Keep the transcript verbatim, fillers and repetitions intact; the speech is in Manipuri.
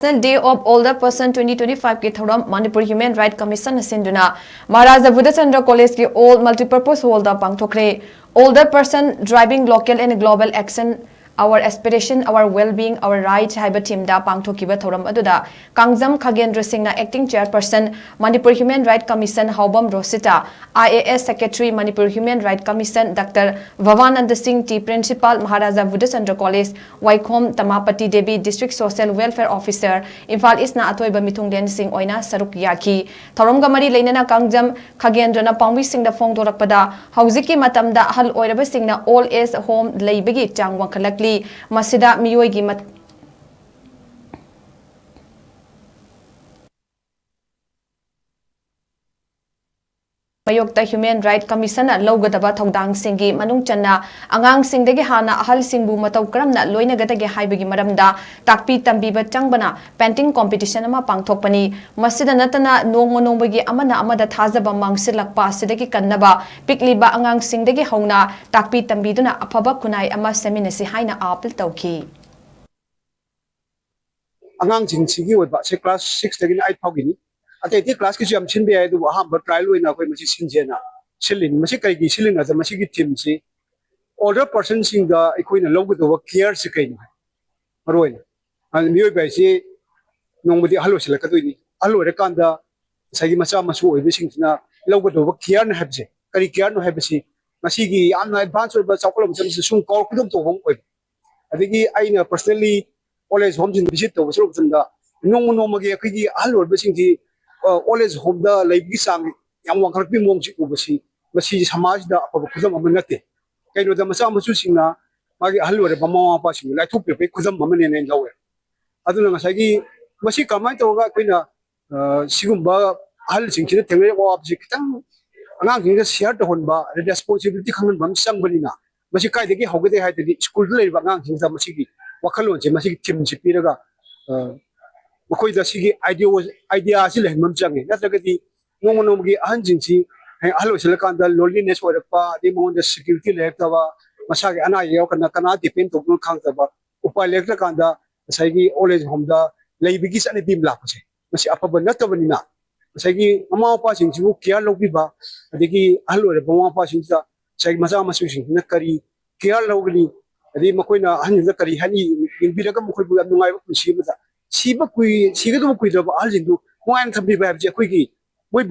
National Day of Older Person twenty twenty-five ꯀꯤ ꯊꯧꯔꯝ ꯃꯅꯤꯄꯨꯔ Human Right Commission ꯅ ꯁꯤꯟꯗꯨꯅ ꯃꯍꯥꯔꯥꯖꯥ ꯕꯨꯙꯆꯟꯗ꯭ꯔ ꯀꯣꯂꯦꯖꯀꯤ Old Multipurpose Hall the ꯄꯥꯡꯊꯣꯛꯈ꯭ꯔꯦ꯫ Older Person Driving Local and Global Action, Our Aspiration, Our Well-being, Our Right ꯍꯥꯏꯕ theme ꯗ ꯄꯥꯡꯊꯣꯛꯈꯤꯕ ꯊꯧꯔꯝ ꯑꯗꯨꯗ ꯀꯥꯡꯖꯝ ꯈꯥꯒꯦꯟꯗ꯭ꯔ ꯁꯤꯡꯅ Acting Chairperson, Manipur Human Right Commission ꯍꯥꯎꯕꯝ ꯔꯣꯁꯤꯇꯥ, I A S Secretary, Manipur Human Right Commission Doctor ꯚꯕꯥꯅꯟꯗ ꯁꯤꯡ T, Principal, Maharaja Budhachandra college, ꯋꯥꯏꯈꯣꯝ ꯇꯃꯥꯄꯇꯤ Devi, District Social Welfare Officer, Imphal ꯏꯁꯅ ꯑꯊꯣꯏꯕ ꯃꯤꯊꯨꯡꯂꯦꯟꯁꯤꯡ ꯑꯣꯏꯅ ꯁꯔꯨꯛ ꯌꯥꯈꯤ꯫ ꯊꯧꯔꯝꯒ ꯃꯔꯤ ꯂꯩꯅꯅ ꯀꯥꯡꯖꯝ ꯈꯥꯒꯦꯟꯗ꯭ꯔꯅ ꯄꯥꯎꯃꯤꯁꯤꯡꯗ ꯐꯣꯡꯗꯣꯔꯛꯄꯗ, ꯍꯧꯖꯤꯛꯀꯤ ꯃꯇꯝꯗ ꯑꯍꯜ ꯑꯣꯏꯔꯕꯁꯤꯡꯅ Old Age Home ꯂꯩꯕꯒꯤ ꯆꯥꯡ ꯋꯥꯡꯈꯠꯂꯛꯂꯤ꯫ ꯃꯁꯤꯗ ꯃꯤꯑꯣꯏꯒꯤ ꯃꯠ-, ꯃꯥꯌꯣꯛꯇ Human Right Commission ꯅ ꯂꯧꯒꯗꯕ ꯊꯧꯗꯥꯡꯁꯤꯡꯒꯤ ꯃꯅꯨꯡ ꯆꯟꯅ ꯑꯉꯥꯡꯁꯤꯡꯗꯒꯤ ꯍꯥꯟꯅ ꯑꯍꯜꯁꯤꯡꯕꯨ ꯃꯇꯧ ꯀꯔꯝꯅ ꯂꯣꯏꯅꯒꯗꯒꯦ ꯍꯥꯏꯕꯒꯤ ꯃꯔꯝꯗ ꯇꯥꯛꯄꯤ ꯇꯝꯕꯤꯕ ꯆꯪꯕꯅ painting competition ꯑꯃ ꯄꯥꯡꯊꯣꯛꯄꯅꯤ꯫ ꯃꯁꯤꯗ ꯅꯠꯇꯅ ꯅꯣꯡꯃ ꯅꯣꯡꯃꯒꯤ ꯑꯃꯅ ꯑꯃꯗ ꯊꯥꯖꯕ ꯃꯥꯡꯁꯤꯜꯂꯛꯄ ꯑꯁꯤꯗꯒꯤ ꯀꯟꯅꯕ ꯄꯤꯛꯂꯤꯕ ꯑꯉꯥꯡꯁꯤꯡꯗꯒꯤ ꯍꯧꯅ ꯇꯥꯛꯄꯤ ꯇꯝꯕꯤꯗꯨꯅ ꯑꯐꯕ ꯈꯨꯟꯅꯥꯏ ꯑꯃ ꯁꯦꯝꯃꯤꯟꯅꯁꯤ ꯍꯥꯏꯅ appeal ꯇꯧꯈꯤ꯫ ꯑꯉꯥꯡꯁꯤꯡꯁꯤꯒꯤ ꯑꯣꯏꯕ ꯁꯤ class six ꯇꯒꯤꯅ eight ꯐꯥꯎꯒꯤꯅꯤ꯫ ꯑꯇꯩ ꯑꯇꯩ class ꯀꯤꯁꯨ ꯌꯥꯝ ꯁꯤꯟꯕ ꯌꯥꯏ, ꯑꯗꯨꯕꯨ ꯑꯍꯥꯟꯕ trial ꯑꯣꯏꯅ ꯑꯩꯈꯣꯏ ꯃꯁꯤ ꯁꯤꯟꯁꯦꯅ ꯁꯤꯜꯂꯤꯅꯤ꯫ ꯃꯁꯤ ꯀꯩꯒꯤ ꯁꯤꯜꯂꯤꯅꯣ ꯍꯥꯏꯕꯗ, ꯃꯁꯤꯒꯤ theme ꯁꯤ older person ꯁꯤꯡꯗ ꯑꯩꯈꯣꯏꯅ ꯂꯧꯒꯗꯧꯕ care ꯁꯤ ꯀꯩꯅꯣ ꯍꯥꯏ, ꯃꯔꯨ ꯑꯣꯏꯅ꯫ ꯑꯗꯨ ꯃꯤꯑꯣꯏꯕ ꯍꯥꯏꯁꯤ ꯅꯣꯡꯃꯗꯤ ꯑꯍꯜ ꯑꯣꯏꯁꯤꯜꯂꯛꯀꯗꯣꯏꯅꯤ꯫ ꯑꯍꯜ ꯑꯣꯏꯔꯀꯥꯟꯗ ꯉꯁꯥꯏꯒꯤ ꯃꯆꯥ ꯃꯁꯨ ꯑꯣꯏꯕꯁꯤꯡꯁꯤꯅ ꯂꯧꯒꯗꯧꯕ care ꯅ ꯍꯥꯏꯕꯁꯦ, ꯀꯔꯤ care ꯅꯣ ꯍꯥꯏꯕꯁꯤ, ꯉꯁꯤꯒꯤ ꯌꯥꯝꯅ advance ꯑꯣꯏꯕ ꯆꯥꯎꯈꯠꯂꯕ ꯃꯇꯝꯁꯤꯗ ꯁꯨꯝ ꯀꯥꯎꯔꯛꯄꯗꯧ ꯇꯧꯕ ꯑꯃ ꯑꯣꯏꯕ꯫ ꯑꯗꯒꯤ ꯑꯩꯅ personally old age home ꯁꯤꯡ visit ꯇꯧꯕ ꯆꯠꯂꯨꯕ ꯃꯇꯝꯗ, ꯅꯣꯡꯃ ꯅꯣꯡꯃꯒꯤ ꯑꯩꯈꯣꯏꯒꯤ ꯑꯍꯜ ꯑꯣꯏꯔꯕꯁꯤꯡꯁꯤ, ꯑ, old age home ꯗ ꯂꯩꯕꯒꯤ ꯆꯥꯡ ꯌꯥꯝ ꯋꯥꯡꯈꯠꯂꯛꯄꯒꯤ ꯃꯑꯣꯡꯁꯤ ꯎꯕꯁꯤ, ꯃꯁꯤ ꯁꯃꯥꯖꯁꯤꯗ ꯑꯐꯕ ꯈꯨꯗꯝ ꯑꯃ ꯅꯠꯇꯦ꯫ ꯀꯩꯅꯣꯗ ꯃꯆꯥ ꯃꯁꯨꯁꯤꯡꯅ ꯃꯥꯒꯤ ꯑꯍꯜ ꯑꯣꯏꯔꯕ ꯃꯃꯥ ꯃꯄꯥꯁꯤꯡꯕꯨ ꯂꯥꯏꯊꯣꯛꯄꯤꯔꯛꯄꯒꯤ ꯈꯨꯗꯝ ꯑꯃꯅꯦꯅ ꯑꯩꯅ ꯂꯧꯋꯦ꯫ ꯑꯗꯨꯅ ꯉꯁꯥꯏꯒꯤ ꯃꯁꯤ ꯀꯃꯥꯏꯅ ꯇꯧꯔꯒ ꯑꯩꯈꯣꯏꯅ, ꯑ, ꯁꯤꯒꯨꯝꯕ ꯑꯍꯜꯁꯤꯡꯁꯤꯅ ꯊꯦꯡꯅꯔꯤꯕ ꯑꯋꯥꯕꯁꯤ ꯈꯤꯇꯪ ꯑꯉꯥꯡꯁꯤꯡꯗ share ꯇꯧꯍꯟꯕ, responsibility ꯈꯪꯍꯟꯕ ꯑꯃ ꯆꯪꯕꯅꯤꯅ, ꯃꯁꯤ ꯀꯥꯏꯗꯒꯤ ꯍꯧꯒꯗꯒꯦ ꯍꯥꯏꯔꯗꯤ, school ꯗ ꯂꯩꯔꯤꯕ ꯑꯉꯥꯡꯁꯤꯡꯁꯤꯗ ꯃꯁꯤꯒꯤ ꯋꯥꯈꯜꯂꯣꯟꯁꯦ, ꯃꯁꯤꯒꯤ theme ꯁꯦ ꯄꯤꯔꯒ, ꯑ, ꯃꯈꯣꯏꯗ ꯁꯤꯒꯤ idea, idea ꯑꯁꯤ ꯂꯩꯍꯟꯕ ꯑꯃ ꯆꯪꯉꯦ꯫ ꯅꯠꯇ꯭ꯔꯒꯗꯤ ꯅꯣꯡꯃ ꯅꯣꯡꯃꯒꯤ ꯑꯍꯟꯁꯤꯡꯁꯤ ꯍꯌꯦꯡ ꯑꯍꯜ ꯑꯣꯏꯁꯤꯜꯂꯀꯥꯟꯗ loneliness ꯑꯣꯏꯔꯛꯄ, ꯑꯗꯩ ꯃꯉꯣꯟꯗ security ꯂꯩꯔꯛꯇꯕ, ꯃꯁꯥꯒꯤ ꯑꯅꯥ ꯑꯌꯦꯛ ꯌꯥꯎꯔꯀꯥꯟꯗ ꯀꯅꯥ depend ꯇꯧꯗꯣꯏꯅꯣ ꯈꯪꯗꯕ, ꯎꯄꯥꯏ ꯂꯩꯔꯛꯇ꯭ꯔꯀꯥꯟꯗ ꯉꯁꯥꯏꯒꯤ old age home ꯗ ꯂꯩꯕꯒꯤ ꯆꯠꯅꯕꯤ ꯑꯃ ꯂꯥꯛꯄꯁꯦ, ꯃꯁꯤ ꯑꯐꯕ ꯅꯠꯇꯕꯅꯤꯅ, ꯉꯁꯥꯏꯒꯤ ꯃꯃꯥ ꯃꯄꯥꯁꯤꯡꯁꯤꯕꯨ ꯀꯤꯌꯥꯔ ꯂꯧꯕꯤꯕ, ꯑꯗꯒꯤ ꯑꯍꯜ ꯑꯣꯏꯔꯕ ꯃꯃꯥ ꯃꯄꯥꯁꯤꯡꯁꯤꯗ ꯉꯁꯥꯏꯒꯤ ꯃꯆꯥ ꯃꯁꯨꯁꯤꯡꯁꯤꯅ ꯀꯔꯤ ꯀꯤꯌꯥꯔ ꯂꯧꯒꯅꯤ, ꯑꯗꯩ ꯃꯈꯣꯏꯅ ꯑꯍꯟꯁꯤꯡꯗ ꯀꯔꯤ ꯍꯥꯏꯅꯤ, ꯌꯦꯡꯕꯤꯔꯒ ꯃꯈꯣꯏꯕꯨ ꯌꯥꯝ ꯅꯨꯡꯉꯥꯏꯕ ꯄꯨꯟꯁꯤ ꯑꯃꯗ ꯁꯤꯕ ꯀꯨꯏ-, ꯁꯤꯒꯗꯕ ꯀꯨꯏꯗ꯭ꯔꯕ ꯑꯍꯜꯁꯤꯡꯗꯨ ꯅꯨꯡꯉꯥꯏꯅ ꯊꯝꯕꯤꯕ ꯍꯥꯏꯕꯁꯦ ꯑꯩꯈꯣꯏꯒꯤ